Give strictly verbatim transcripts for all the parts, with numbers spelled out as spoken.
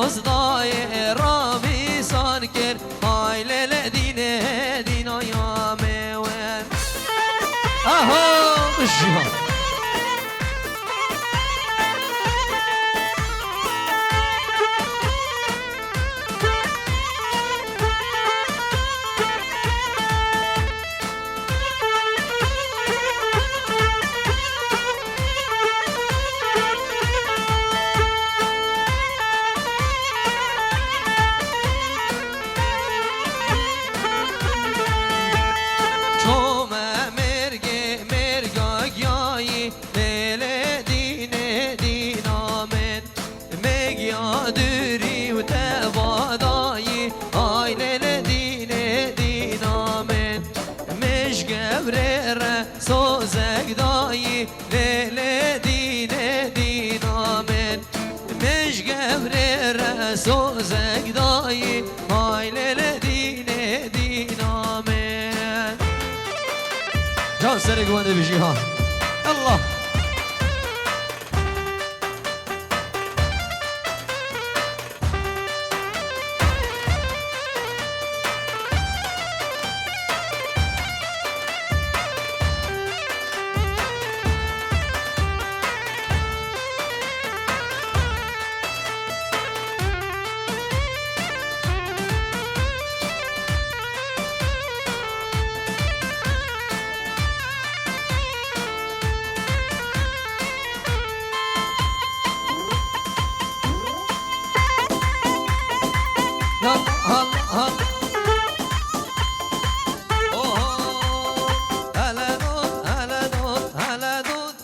Dayê ravîsan kir, hay lê lê dînê dîna ya me wen. Aha, bijî ha. Çome mêrgê mêrga giyayî, lê lê dînê dîna min. Mêgiya durî û tevadayî, ay lê lê dînê dîna min. Mij gewrê re sozek dayî, lê lê dînê dîna min. Mij gewrê re sozek dayî, ay lê lê dînê dîna min. Can serê guhê bijî ha. Allah.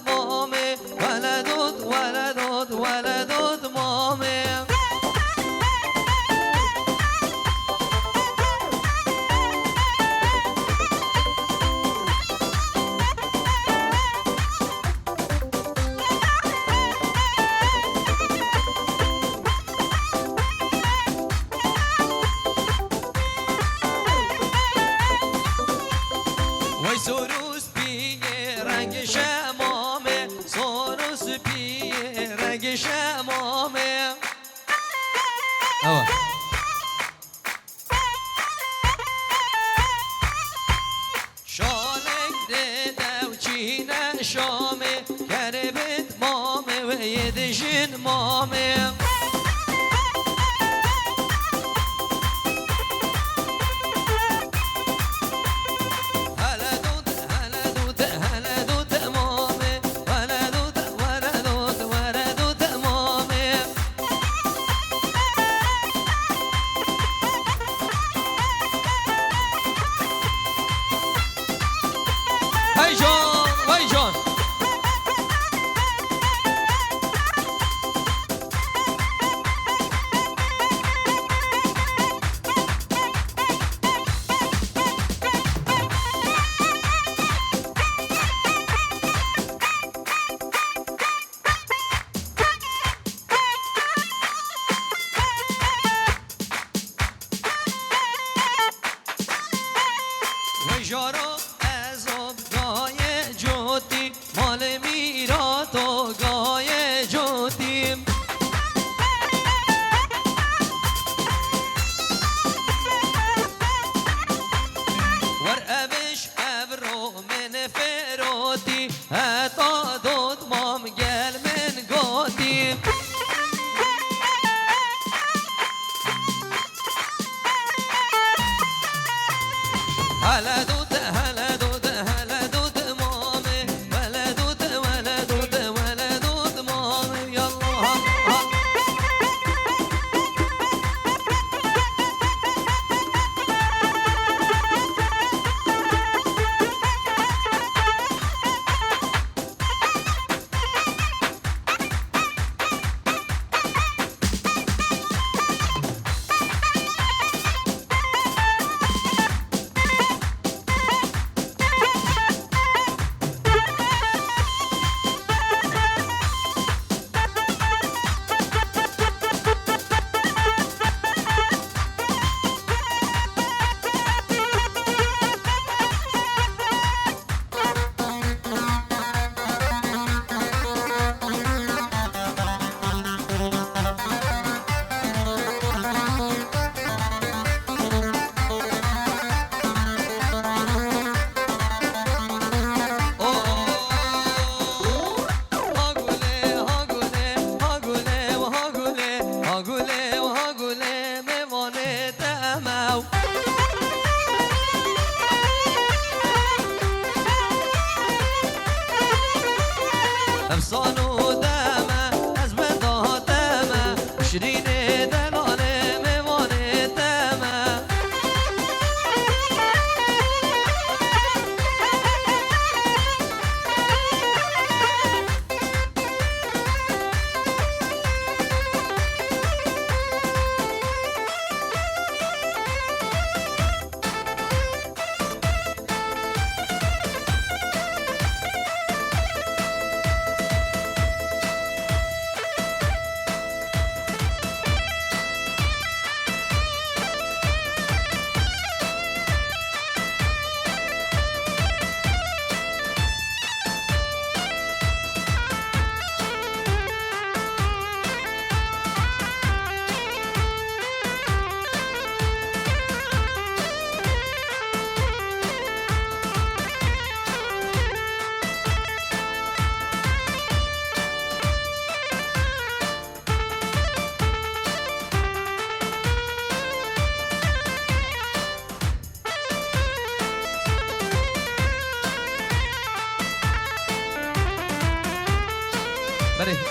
Mamê, weledot, weledot, weledot mamê. Wey sorûs piyê rengê şemamê, sorûs piyê rengê şemamê. Ewa. Şalek dê dew çîne şamê, kerbet mamê wê yê dijin mamê. Hele dût, hele dût, hele dût mamê. Hele dût, hele dût, hele dût mamê. Hey can, hey can. Wejara ez ot gayê cotî, malê mîrato gayê cotî. Wer eviş evro min ferotî, heta dot mam gel min gotî. Hele dot, hele dot, hele dot mamê, hele dot, hele dot, hele dot mamê, yallah, Allah.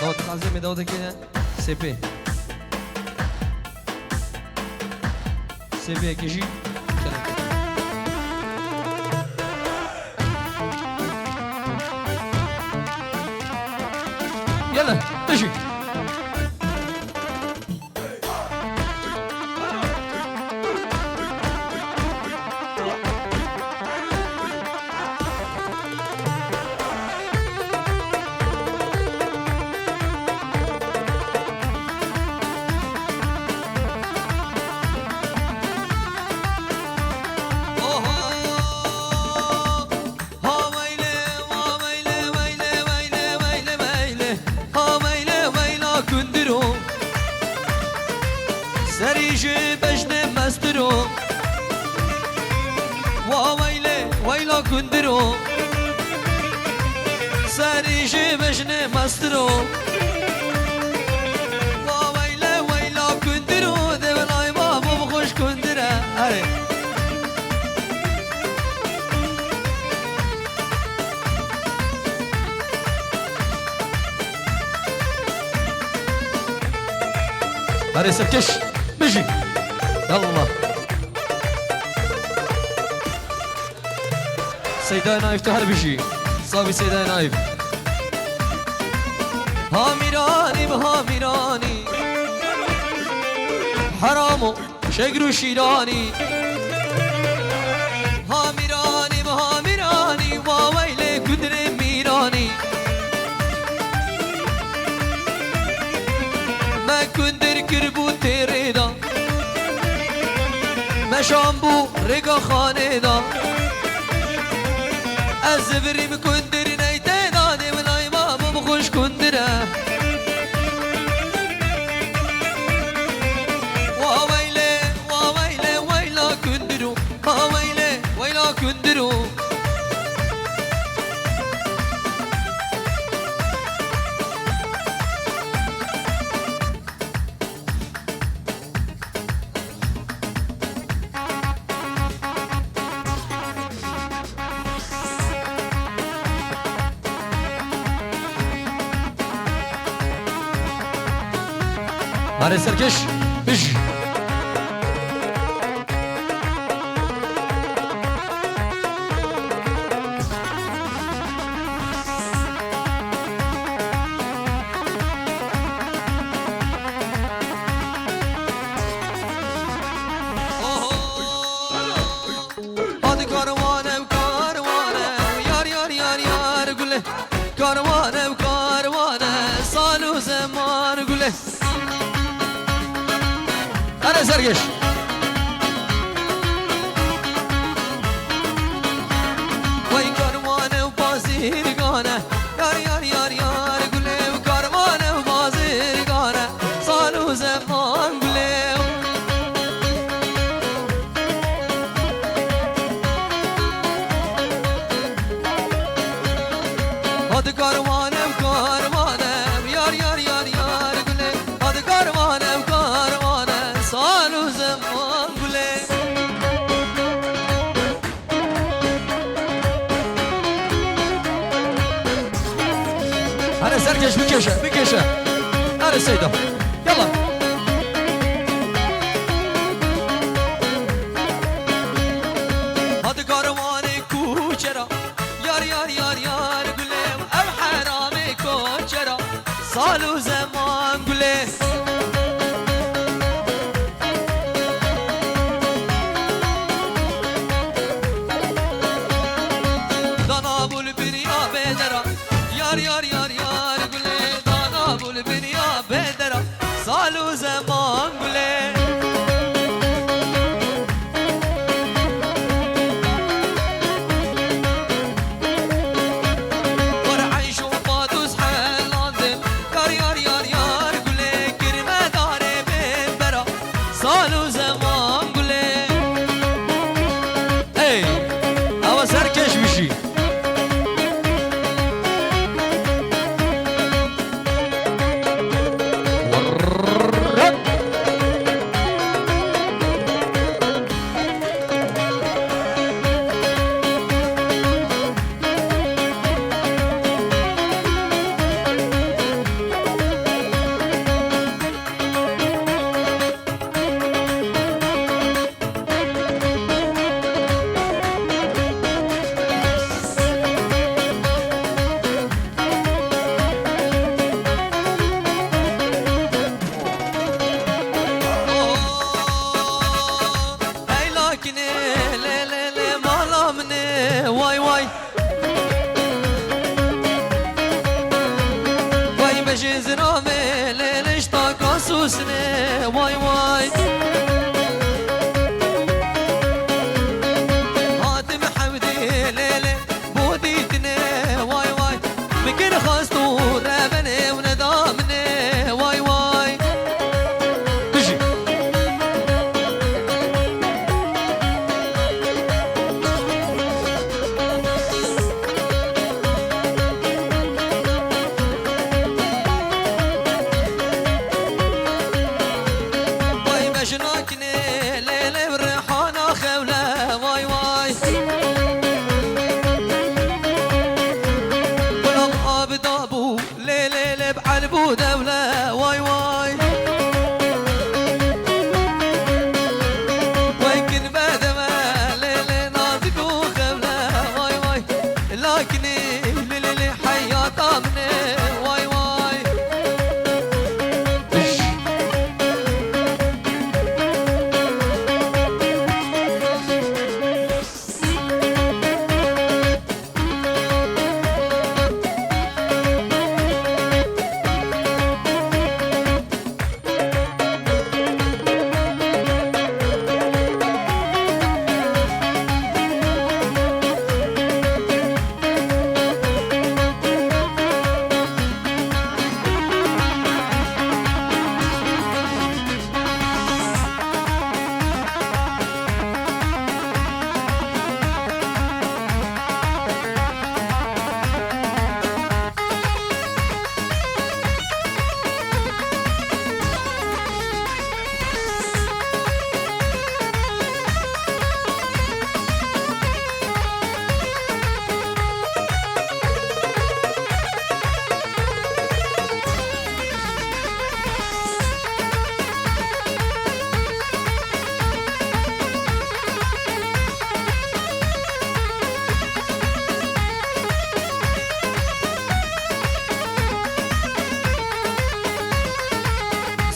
Dawet xazê me dawet kene. Sepê. Sepê yekê jî. Yala, bijî. Ha weyle, wa weyle, weyle, weyle, weyle, weyle. Ha weyle, weyla kundiro. Serî ji bejnê mestiro. Wa weyle, weyla kundiro. Serî ji bejnê mestiro. Wa weyle, weyla kundiro. Develay ma bom xweş kundire. Erê. Erê serkeş, bijî. Yallah. Seydayê Naif tu her bijî. Savî Seydayê Naif. Hamîranî bi hamîranî. Heramo. Şegr û şîranî. Hamîranî bi hamîranî, wa weylê gundrê mîranî. Me gundir kiribû têrê da. Me şan bû rêka xanê da. Ez zivirîm gundir neytê da, dê min ay ma bim xweş gundir e. Wa weyle, wa weyle, weyla kundiro. Ha weyle, weyla kundiro. Erê serkeş, bij. Hadi karwane, karwane, yar, yar, yar, yar, gule. Karwane, karwane, sal û zeman, gule. Erê serkeş. Wey karwane û bazirgane, yar, yar, yar, yar, gule. Karwane û bazirgane, sal û zeman, gule. Hadi karvanem, karvanem, yar, yar, yar, yar, gule. Hadi karvanem, karvanem, sal û zeman, gule. Hadi serkeş, bikeşe, bikeşe. Hadi Seyda. Yalla. Hadi karvanê kuçera. Yar, yar, yar, yar, gulê ev heramê koçera. Sal û zeman gulê. Dana bulbiniya bedera. Yar, yar, yar, yar, gulê dana bulbiniya bedera. Sal û Lê lê ji taka sûsnê, way way. Hatim hewdî lê lê bo dîtinê, way way. Min kir xwest û rebenê û neda min ê, way way. Bijî. Vay mejnakinê lê lê bi rihana xewle, vay vay. Gulam abida bû, lê lê lê bi elbû dewle, vay vay. Wengin bedeve, lê lê nazik û xewle, vay vay. Lakinî lê lê lê heyata min ê, vay vay.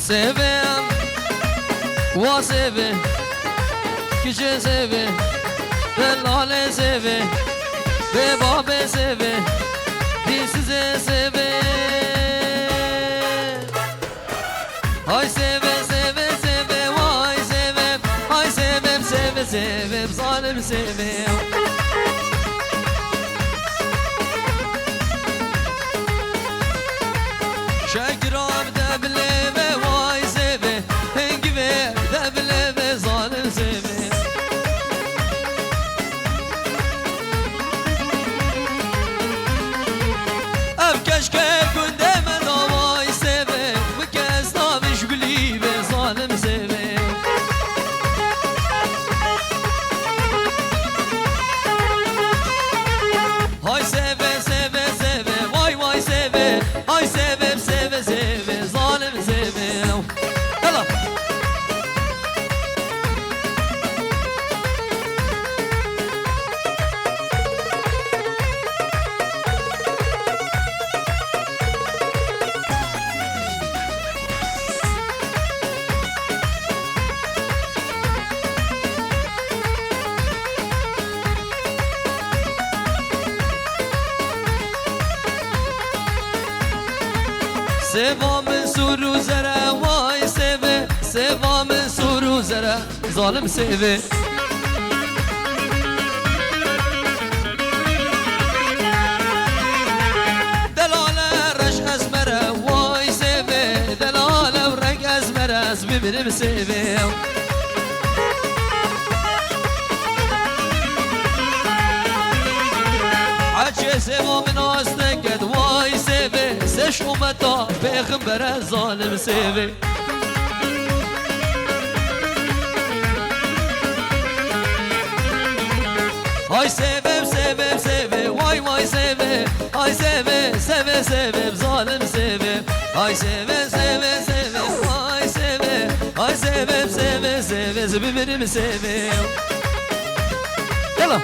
Sêvê, wa sêvê, kiçê sêvê, delalê sêvê, bê babê sêvê, dîsizê sêvê. Hay sêvê, sêvê, sêvê, vay sêvê, hay sêvê, sêvê, sêvê, zalim sêvê. Şekira de bilê ve vay sêvê, hingivê de bilê ve zalim sêvê. Ev keşke gundê me da vay sêvê, bi kes navê ji gulî be zalim sêvê. Hay sêvê, sêvê, sêvê, vay, vay sêvê, hay sêvê, sêvê, sêvê, zalim sêvê. Yala. Sêva min sûr û zere, vay sêvê, sêva min sûr û zere. Zalim sêvê. Delale reş ezmere, vay sêvê. Delale reng ezmere, ez bimirim sêvê. Hecê sêva min asteket, vay sêvê. Seş umeta pêximbere, zalim sêvê. Hay sêvê, sêvê, sêvê, vay, vay sêvê. Hay sêvê, sêvê, sêvê, zalim sêvê. Hay sêvê, sêvê, sêvê, vay sêvê. Hay sêvê, sêvê, sêvê, ez bimirim sêvê. Yala.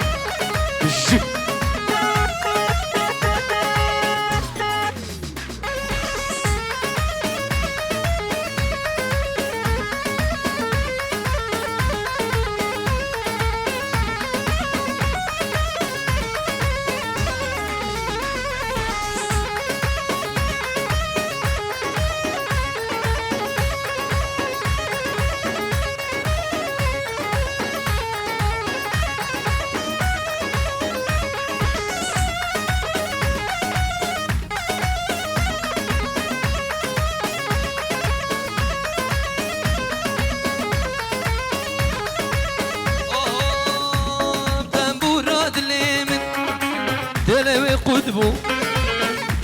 bû.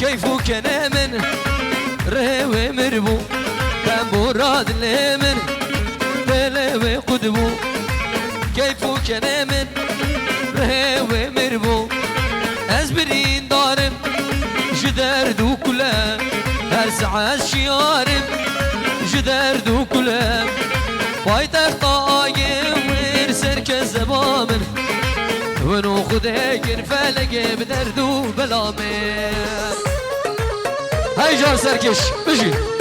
Keyf û kenê min rihê wê mir bû. Tembûra dilê min têlê wê qut bû. Keyf û kenê min rihê wê mir bû. Ez birîndar im ji derd û kule. Her saet şiyar im ji derd û kule. Paytexta agê wir ser kezeba min. Win û Xwedê kir felekê bi derd û belamê. Hey car serkeş, bijî.